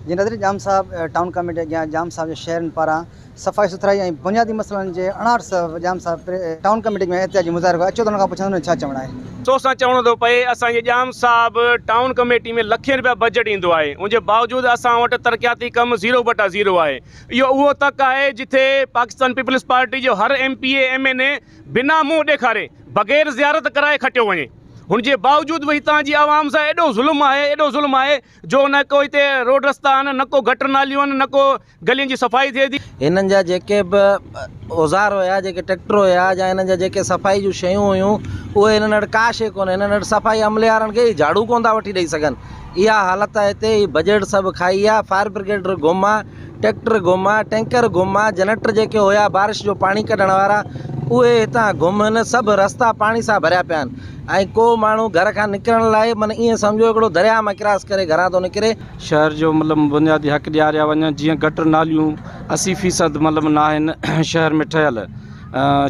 جي نظري ڄام صاحب ٽائون ڪميٽي اڳيان ڄام صاحب جي شهرين پاران صفائي سٿرائي ۽ بنيادي مسئلن جي اڻاٺ سبب ڄام صاحب ٽائون ڪميٽي ۾ احتجاجي مظاهرو ڪيو اچو ته انهن کان پڇون ته ڇا چوڻ آهي. سو سان چوڻو ٿو پئي اسان جي ڄام صاحب ٽائون ڪميٽي ۾ لکين رپيا بجيٽ ايندو آهي ان جي باوجود اسان وٽ ترقياتي ڪم زيرو بٽا زيرو آهي اهو اهو تڪ آهي جٿي پاڪستان پيپلز پارٽي جو هر M P A M N A بنا منهن ڏيکاري بغير زيارت ڪرائي کٽيو وڃي هن جي باوجود به هتان جي عوام سان ايڏو ظلم آهي ايڏو ظلم آهي جو نه ڪو هتي روڊ رستا آهن نه ڪو گٽر ناليون آهن نه ڪو گلين جي صفائي ٿئي ٿي. هنن جا جيڪي به اوزار هيا جيڪي ٽريڪٽر هيا يا هنن جا جيڪي صفائي جون شيون هيون اهي هنن وٽ ڪا شيء ڪونهي هنن وٽ صفائي عملي وارن کي هي جهاڙو ڪونه ٿا وٺي ڏئي سگهن اها حالت آهي هتي هي بجيٽ سڀ کائي ويا فائر برگيڊ گم آ ٽريڪٽر گم آ ٽينڪر گم آ جنريٽر جيڪي هيا بارش جو پاڻي ڪڍڻ وارا اهي هتان گم آهن سڀ رستا پاڻي سان ڀريا پيا آهن ۽ ڪو ماڻهو گهر کان نڪرڻ لاء معنيٰ ائين سمجهو هڪڙو درياهه مان ڪراس ڪري گهران ٿو نڪري. شهر جو مطلب بنيادي حق ڏياريا وڃن جيئن گٽر ناليون 80 فيصد مطلب ناهن شهر ۾ ٺهيل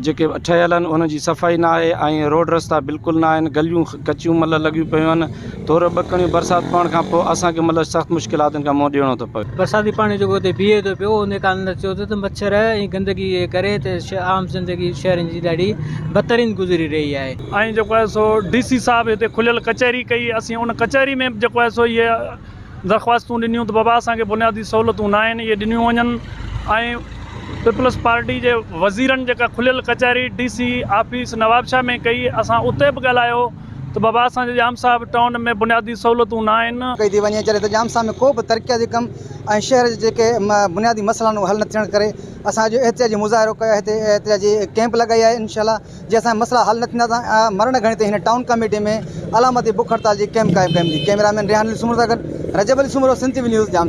جيڪي ٺهيل آهن انهن جي صفائي ناهي ۽ روڊ رستا بلڪل ناهن گليون ڪچيون مطلب لڳيون پيون آهن ٿورو ٻه ڪڻيون برسات پوڻ کان پوء اسان کي مطلب سخت مشڪلاتن کان منهن ڏيڻو ٿو پوي. برساتي پاڻي جيڪو اتي بيهي ٿو پيو ان ڪارڻ چيو ٿو ته مڇر ۽ گندگي جي ڪري ته عام زندگي شهرين جي ڏاڍي بدترين گذري رهي آهي. ۽ جيڪو آهي سو ڊي سي صاحب هتي کليل ڪچهري ڪئي اسين ان ڪچهري ۾ به جيڪو آهي سو اهي درخواستون ڏنيون ته بابا اسان کي بنيادي سهولتون نه آهن اهي ڏنيون وڃن ۽ پيپلز پارٽي جي وزيرن جيڪا کليل ڪچهري ڊي سي آفيس نوابشاهه ۾ ڪئي اسان اتي به ڳالهايو ته بابا اسان جي ڄام صاحب ٽائون ۾ بنيادي سهولتون نه آهن. ڪئي ٿي وڃي جڏهن ته ڄام صاحب ۾ ڪو به ترقياتي ڪم ۽ شهر جي جيڪي بنيادي مسئلا آهن اهي حل نه ٿيڻ ڪري اسان اڄ احتجاجي مظاهرو ڪيو آهي هتي احتجاجي ڪئمپ لڳائي آهي انشاء الله جي اسان جا مسئلا حل نه ٿيندا ته مرڻ گهڻي تائين هن ٽائون ڪميٽي ۾ علامتي بک هڙتال جي ڪئمپ قائم ڪئي ويندي ڪئميرا مين ريحان علي سومرو سان گڏ Rajab Ali Soomro Sindh T V news Jam Sahib.